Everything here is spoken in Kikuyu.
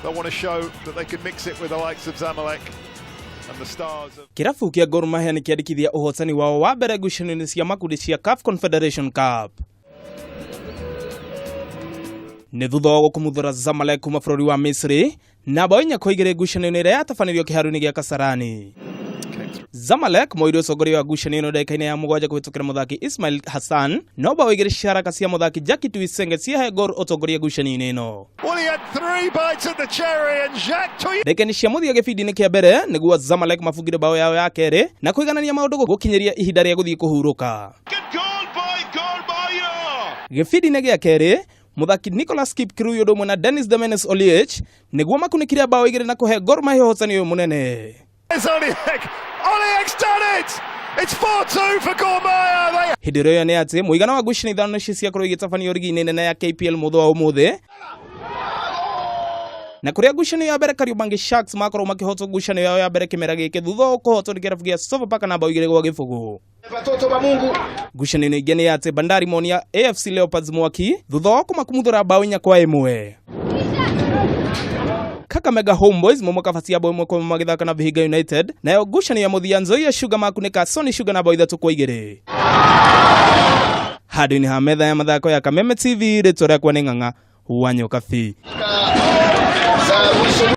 They want to show that they can mix it with the likes of Zamalek and the stars of Kĩrabu kĩa Gor Mahia nĩ kĩandĩkithia ũhotani wao wa mbere ngucanio-inĩ cia makundi cia CAF Confederation Cup. Nĩ thutha wa gũkumuthũra Zamalek kuma bũrũri wa Misri na bao 4-2 ngucanio-inĩ ĩrĩa yatabanĩrio kĩharo-inĩ gĩa Kasarani. Zamalek moire ũtongoria wa ngucanio ĩno ndagĩka-inĩ ya 7 kũhĩtũkĩra mũthaki Ismail Hassan, no bao 2 cia haraka cia mũthaki Jackie Tuyisenge ciahe Gor ũtongoria ngucanio-inĩ ĩno. Well, he had three bites at the cherry and Jacques Tuyisenge Ndagĩka-inĩ cia mũthia gĩbindi-inĩ kĩa mbere nĩguo Zamalek mabungire bao yao ya kerĩ na kũiganania maũndũ gũkinyĩria ihinda rĩa gũthiĩ kũhurũka. Goal by Gor Mahia! Gĩbindi-inĩ gĩa kerĩ mũthaki Nicholas Kipkirui ũndũ ũmwe na Dennis the Menace Oliech nĩguo makunĩkire bao 2 na kũhe Gor Mahia ũhotani ũyũ mũnene. It's Oliech! Oliech's done it! It's 4-2 for Gor Mahia! They Hĩndĩ ĩrĩa ĩyo nĩ atĩ mũigana wa ngucanio 5 nĩcio ciakorwo igĩtabanio rigi-inĩ nene ya KPL mũthĩ wa ũmũthĩ, na kũrĩa ngucanio ya mbere Kariobangi Sharks makorwo makĩhotwo ngucanio yao ya mbere kĩmera gĩkĩ thutha wa kũhotwo nĩ kĩrabu gĩa Sofapaka na bao 2-0. Watoto wa Mungu. Ngucanio ingĩ nĩ atĩ Bandari monia AFC Leopards mwaki thutha wa kũmakumuthũra bao 4-1. Kakamega Homeboys momokabatia bao 1-1 magĩthaka na Vihiga United, nayo ngucanio ya mũthia Nzoia Sugar makunĩka Sony Sugar na bao 3-2. Handũ-inĩ ha metha ya mathako ya Kameme TV, rĩtwa rĩakwa nĩ Ng'ang'a wa Nyokabi. Ka